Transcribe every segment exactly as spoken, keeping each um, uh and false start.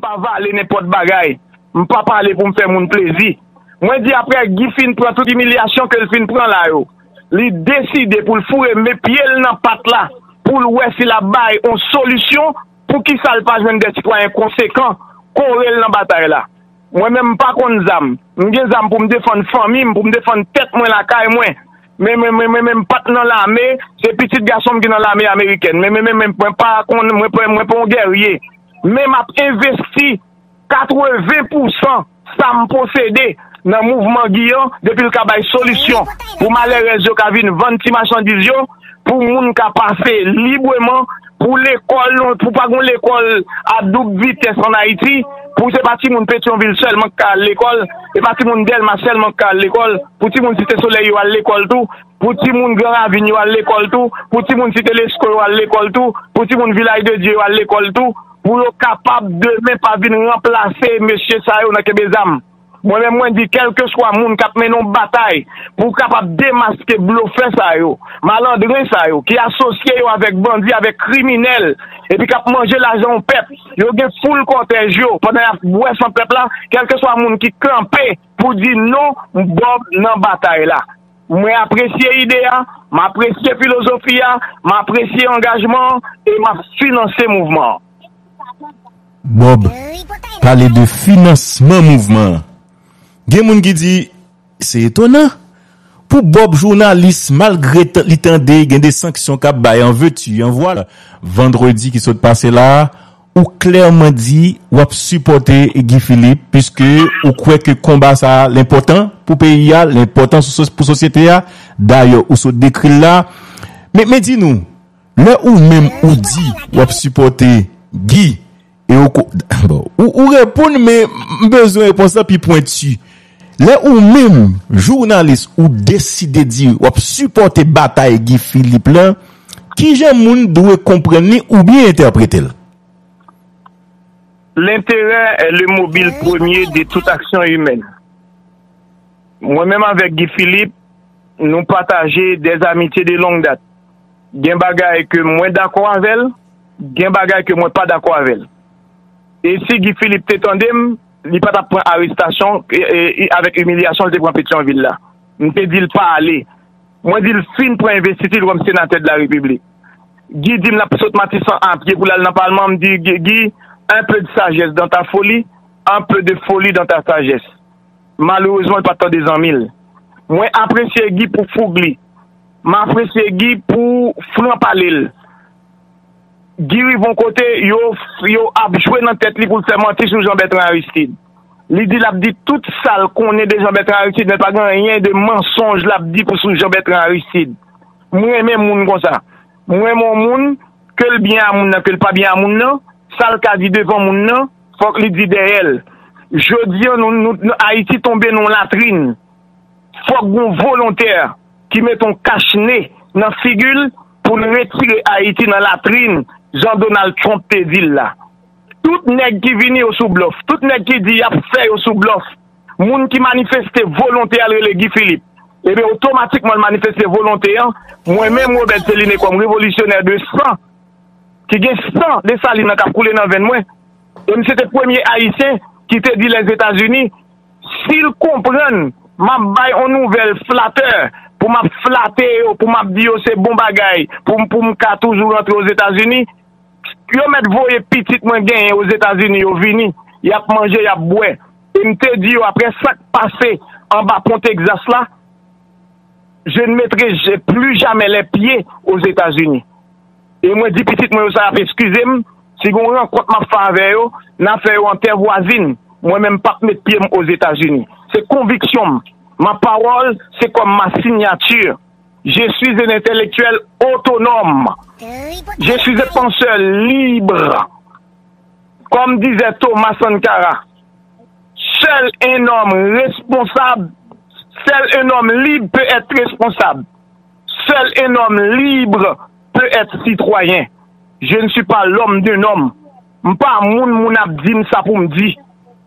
pa vale nenpòt bagay. M pa pale pou m fè moun plezi. Mwen di apre Guy fin pran tout imilyasyon ke l fin pran la yo, li deside pou l foure men pye l nan pat la pou l wè si l ap bay yon solisyon. Poukisa l pa jwenn de sitwayen konsekan kore l nan batay la? Mwen menm m pa konn zam. M gen zam pou m defann fanmi m, pou m defann tèt mwen lakay mwen. Men mwen men mwen men m pa t nan lame, se pitit gason m ki nan lame amerikèn. Men men men men mwen pa konn mwen pa mwen pa yon gèrye. Men m ap envesti katreven pousan sa m posede nan mouvman Guy an depi l ka bay solisyon pou malèrèz yo ka vin vann ti machandiz yo, pou moun ka pase libreman, pou lekòl, pou pa gen lekòl a doub vitès ann Ayiti, pou se pa timoun Petyonvil sèlman k ka al lekòl, se pa timoun Dèlma sèlman k ka al lekòl, pou timoun Site Solèy yo al lekòl tou, pou timoun Gran Ravin yo al lekòl tou, pou timoun Site Lesko yo al lekòl tou, pou timoun Vilaj de Dye yo al lekòl tou, pou yo kapab demen pa vin ranplase mesye sa yo nan kenbe zam. Mwen menm mwen di kèlkeswa moun k ap mennen yon batay pou w kapab demaske blofè sa yo, malandren sa yo ki asosye yo avèk bandi, avèk kriminèl, epi k ap manje lajan yon pèp, yo gen foul kòtèj yo pandan y ap bwè san pèp la, kèlkeswa moun ki kanpe pou di non, Bob nan batay la. Mwen apresye ide a, m apresye filozofi a, m apresye angajman an e m ap finanse mouvman an. Bob pale de finansman mouvman an. Gen moun ki di, se etonan. Pou Bob jounalis, malgre li tande gen de sanksyon k ap bay an veti, an vwal, vandredi ki sot pase la a, ou klèman di w ap sipòte Guy Philippe, piske ou kwè ke konba sa a l enpòtan pou peyi a, l enpòtan pou sosyete a. Dayè, ou sot dekri l la. Men, men di nou, lè ou menm ou di w ap sipòte Guy, e ou ko, bon, ou, ou reponn, men m bezwen repons lan pi pwenti. Lè ou menm, jounalis, ou deside di w ap sipòte batay Guy Philippe lan, kijan moun dwe konprann li oubyen entèprete l? L'intérêt est le mobile premier de toute action humaine. Mwen menm avèk Guy Philippe, nou pataje des amitiés de longue date. Gen bagay ke mwen dakò avè l, gen bagay ke mwen pa dakò avè l. E si Guy Philippe te tande m, li pa t ap pran arestasyon avèk imilyasyon l te pran Petyonvil la. M te di l pa ale. Mwen di l fin pran envestiti l kòm senatè de la repiblik. Guy di m l ap sot Matisan a pye pou l al nan palman, m di Guy, un peu de sagesse dans ta folie, un peu de folie dans ta sagesse. Malerezman, l pa t tande zanmi l. Mwen apresye Guy pou foug li. M apresye Guy pou fran pale l. Guy rive yon kote, yo, yo ap jwe nan tèt li pou l fè manti sou Jean Bertrand Aristide. Li di l ap di tout sa l konnen de Jean Bertrand Aristide, men pa gen anyen de mansonj l ap di pou sou Jean Bertrand Aristide. Mwen renmen moun konsa. Mwen renmen yon moun, ke l byen a moun nan, ke l pa byen a moun nan, sa l ka di devan moun nan, fòk li di dèyè l. Jodi a, nou, nou, nou, Ayiti tonbe nan yon latrin. Fòk gen yon volontè ki mete yon kach ne nan figi l pou l retire Ayiti nan latrin, jan Donald Trump te di l la. Tout nèg ki vini yo sou blòf, tout nèg ki di y ap fè yo sou blòf, moun ki manifeste volonte a l rele Guy Philippe. Ebyen, otomatikman l manifeste volonte an, mwen menm Robert Céliné kòm revolisyonè de san, ki gen san Desalin nan k ap koule nan venn mwen, e misye te premye Ayisyen ki te di Lèzetazini, si l konprann m ap bay yon nouvèl flatè, pou m ap flate yo, pou m ap di yo se bon bagay, pou m pou m ka toujou rantre Ozetazini, yo mèt voye pitit mwen genyen Ozetazini yo vini, y ap manje, y ap bwè. E m te di yo, apre sa k pase anba pon Tegzas la, je ne mettrai plus jamais les pieds Ozetazini. E mwen di pitit mwen yo sa y ap eskize m, si gen yon rankont m ap fè avè yo, n a fè yo an tè vwazin. Mwen menm m p ap met pye m Ozetazini. Se konviksyon m. Ma parole, c'est comme ma signature. Je suis un intellectuel autonome. Je suis un penseur libre. Comme disait Thomas Sankara, seul un homme responsable, seul un homme libre peut être responsable. Seul un homme libre peut être citoyen. Je ne suis pas l'homme d'un homme. M pa moun moun ap di m sa pou m di.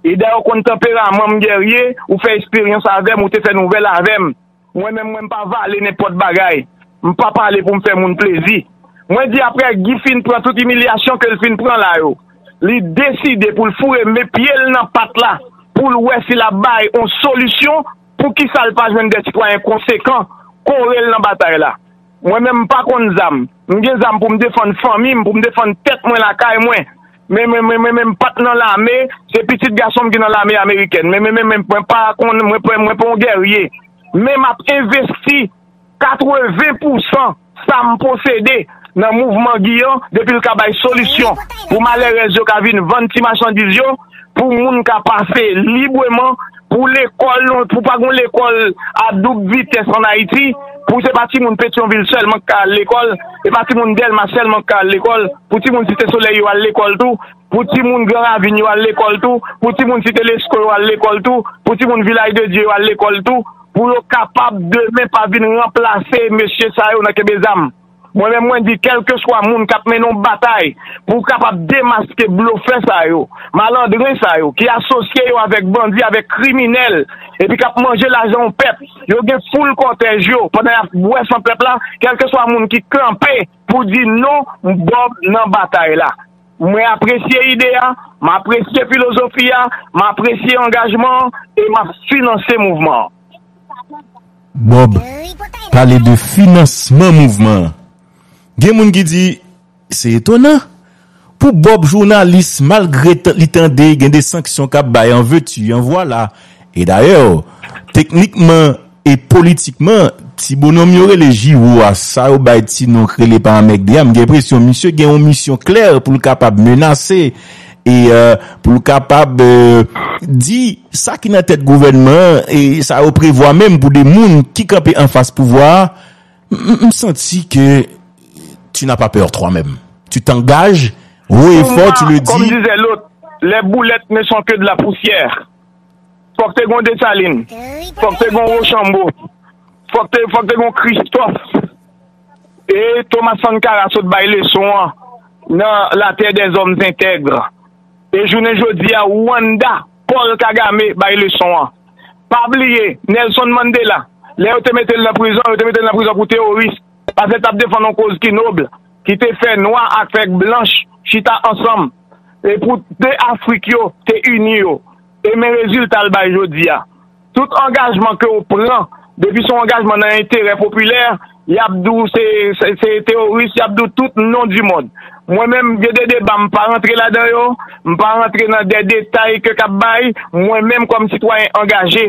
E dayè w konn tanperaman m gèrye, ou fè eksperyans avè m, ou te fè nouvèl avè m. Mwen menm mwen m pa vale nenpòt bagay. M pa pale pou m fè moun plezi. Mwen di apre Guy fin pran tout imilyasyon ke l fin pran la yo, li deside pou l foure men pye l nan pat la, pou l wè si l ap bay yon solisyon, poukisa l pa jwenn de sitwayen konsekan kore l nan batay la? Mwen menm, m pa konn zam. M gen zam pou m defann fanmi m, pou m defann tèt mwen lakay mwen. Men, men, men, men, men m pa t nan lame, se pitit gason m ki nan lame amerikèn. Men, men, men, men mwen pa konn, mwen pa, mwen pa yon gèrye. Men m ap envesti katreven pousan sa m posede nan mouvman Guy an, depi l ka bay solisyon pou malèrèz yo ka vin vann ti machandiz yo, pou moun ka pase libreman, pou lekòl, pou pa gon lekòl a doub vitès ann Ayiti, pou se pa timoun Petyonvil sèlman k ka al lekòl, se pa timoun Dèlma sèlman k ka al lekòl, pou timoun Site Solèy yo al lekòl tou, pou timoun Gran Ravin yo al lekòl tou, pou timoun Site Lesko yo al lekòl tou, pou timoun Vilaj de Dye yo al lekòl tou, pou yo kapab demen pa vin ranplase mesye sa yo nan kenbe zam. Mwen menm, mwen di, kèlkeswa moun k ap mennen yon batay pou kapab demaske blofè sa yo, malandren sa yo, ki asosye yo avèk bandi, avèk kriminèl, epi k ap manje lajan yon pèp, yo gen foul kòtèj yo, pandan y ap bwè san pèp la, kèlkeswa moun ki kanpe pou di non, Bob nan batay la. Mwen apresye ide a, m apresye filozofi a, m apresye angajman an, e m ap finanse mouvman an. Bob pale de finansman mouvman an. Gen moun ki di, se etonan. Pou Bob, jounalis, malgre li tande gen de sanksyon k ap bay an veti, an vwala. E dayè, teknikman e politikman, ti bononm yo rele Jiwo a, sa yo bay ti non k rele pa anmègde a, m gen enpresyon misye gen yon misyon klè pou l kapab menase e pou l kapab di sa ki nan tèt gouvènman an e sa yo prevwa menm pou de moun ki kanpe anfas pouvwa a. M santi ke tu n'as pas peur toi-même. Tu t'engages haut et fort, tu le dis. Comme disait l'autre, les boulettes ne sont que de la poussière. Fòk te gon Desalin, fòk te gon Wochanbo, fòk te fòk te gon Kristòf. E Thomas Sankara sot bay leson an nan La Terre des Hommes Intègres. E jounen jodi a, Rwanda, Paul Kagame bay leson an. Pa bliye, Nelson Mandela, lè yo te mete l nan prizon, yo te mete l nan prizon pou teworis, paske l t ap defann yon koz ki nob, ki te fè nwa ak fè blanch chita ansanm, e pou de Afrik yo te ini yo. E men rezilta l bay jodi a. Tout angajman ke w pran, depi se yon angajman nan enterè popilè, y ap di w se, se, se teworis, y ap di w tout non di mond. Mwen menm, gen de deba m pa rantre ladan yo, m pa rantre nan de detay ke k ap bay, mwen menm kòm sitwayen angaje,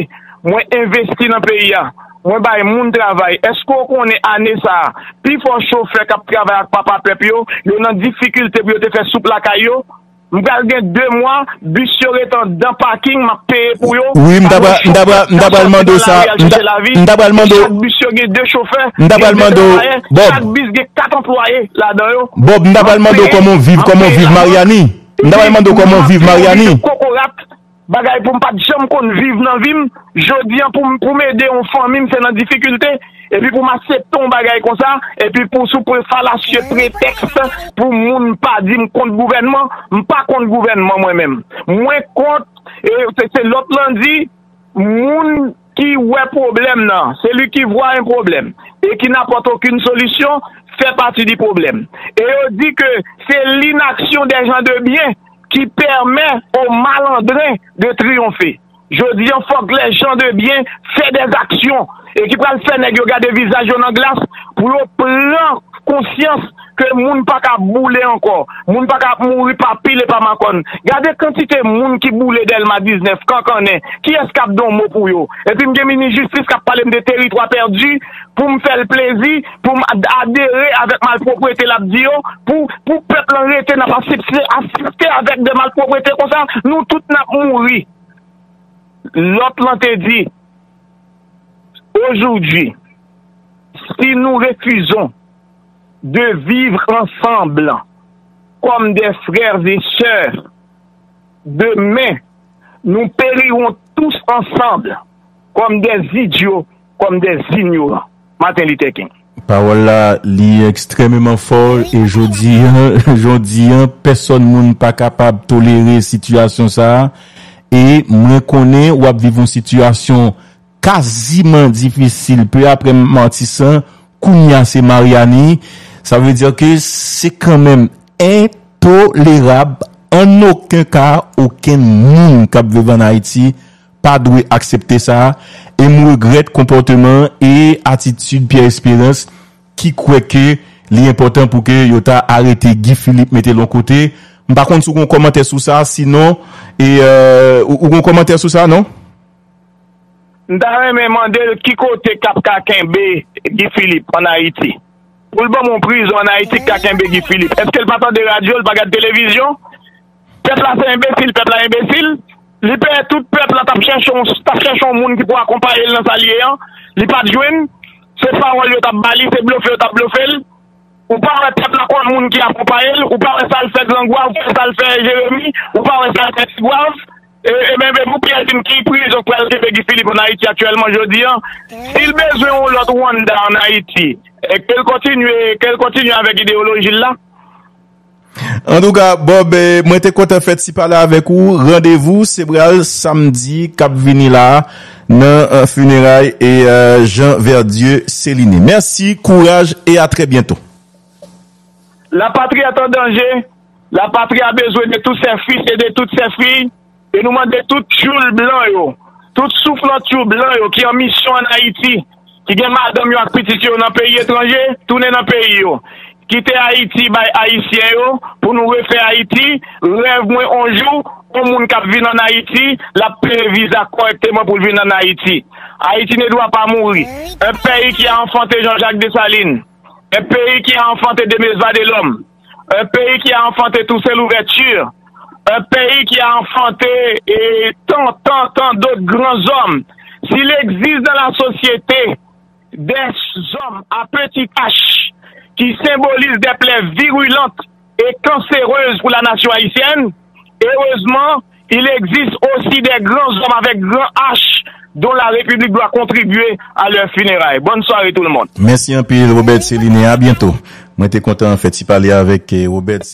mwen envesti nan peyi a, mwen bay moun travay. Èske w konnen ane sa a, pifò chofè k ap travay ak papa pèp yo, yo nan difikilte pou yo te fè soup lakay yo? M pral gen de mwa, bis yo ret anndan paking, m ap peye pou yo. Wi, m ta pral, m ta pral, m ta pral mande w sa. M ta, m ta pral mande w. Chak bis yo gen de chofè, m ta pral mande w, Bob. Chak bis gen kat anplwaye ladan yo. Bob, m ta pral mande w kòman w viv, kòman w viv Maryani. M ta pral mande w kòman w viv Maryani. Kokorat, bagay pou m pa t janm konn viv nan vi m. Jodi a, pou m, pou m ede yon fanmi m, se nan difikilte. Epi pou m aksepte yon bagay konsa, epi pou sou pre falasye pretèks pou moun pa di m kont gouvènman, m pa kont gouvènman mwen menm. Mwen kont, e se, se lòt lan di, moun ki wè pwoblèm nan, celui qui voit un problème et qui n'apporte aucune solution fait partie du problème. E yo di ke se l'inaction des gens de bien qui permet aux malandrins de triompher. Jodi a, fòk les gens de bien fè des actions e ki pral fè nèg yo gade vizaj yo nan glas pou yo pran konsyans ke moun pa ka boule ankò, moun pa ka ap mouri pa pil e pa makòn. Gade kantite moun ki boule Dèlma diznèf, kankannen, kiyès k ap di yon mo pou yo? Epi m gen minis jistis k ap pale m de teritwa pèdi pou m fè l plezi, pou m ad- adere avèk malpwoprete l ap di yo, pou, pou pèp lan rete n ap asiste, asiste avèk de malpwoprete konsa, nou tout n ap mouri. Lòt lan te di, aujourd'hui, si nous refusons de vivre ensemble comme des frères et sœurs, demain, nous périrons tous ensemble comme des idiots, comme des ignorants. Martin Luther King. Pawòl la, li ekstrèmeman fò e jodi an, jodi an, pèsòn moun pa kapab tolere sitiyasyon sa a. E mwen konnen w ap viv yon sitiyasyon kaziman difisil, pe apre Matisan, kounye a se Maryani. Sa vle di ke se kanmenm entolerab An okenn ka, okenn moun k ap viv ann Ayiti pa dwe aksepte sa, e m regrèt konpòteman e atitid Pierre Espérance ki kwè ke li enpòtan pou ke yo ta arete Guy Philippe, mete l yon kote. M pa konn si w gen yon kòmantè sou sa, sinon, e, euh, ou, ou gen yon kòmantè sou sa, non? M ta renmen mande l ki kote k ap ka kenbe Guy Philippe ann Ayiti. Pou l ban m yon prizon ann Ayiti k ka kenbe Guy Philippe. Èske l pa tande radyo, l pa gad televizyon? Pèp la se enbesil, pèp la enbesil. Li pè tout pèp la t ap chèche yon, t ap chèche yon moun ki pou akonpaye l nan sa l ye an. Li pa t jwenn. Se pawòl yo t ap ba li, se blofe yo t ap blofe l. Ou pa wè pèp la konn moun ki akonpaye l, ou pa wè sa l fè Grangwav, ou pa wè sa l fè Jeremi, ou pa wè sa l fè Tigwav. E, e men, men pou Pierre di m ki prizon k pral kenbe Guy Philippe ann Ayiti aktyèlman jodi an, si l bezwen yon lòt Rwanda ann Ayiti, e ke l kontinye, ke l kontinye avèk ideyoloji l la. Antouka, Bob, eh, mwen te kontan fè ti pale avèk ou. Randevou se pral samdi k ap vini la a nan, eh, fineray e, eh, Jean Verdieu Céliné. Mèsi, kouraj e a trè byento. La patrie est en danger. La patrie a besoin de tous ses fils et de toutes ses filles. E nou mande tout tchoul blan yo, tout souflantchou blan yo ki an misyon ann Ayiti, ki gen madanm yo ak pitit yo nan peyi etranje, tounen nan peyi yo. Kite Ayiti bay Ayisyen yo pou nou refè Ayiti. Rèv mwen, on jou, on moun k ap vin ann Ayiti, l ap peye viza kòrèkteman pou l vin ann Ayiti. Haïti ne doit pas mourir. Un pays qui a enfanté Jean-Jacques Dessalines, un pays qui a enfanté Denis Vadelhomme, un pays qui a enfanté Toussaint Louverture, un pays qui a enfanté et tant, tant, tant d'autres grands hommes. S'il existe dans la société des hommes à petite H qui symbolisent des plaies virulentes et cancéreuses pour la nation haïtienne, heureusement, il existe aussi des grands hommes avec grand H dont la République doit contribuer à leurs funérailles. Bonne soirée tout le monde. Mèsi anpil, Robert Céliné. A byento. Mwen te kontan fè ti pale avèk, eh, Robert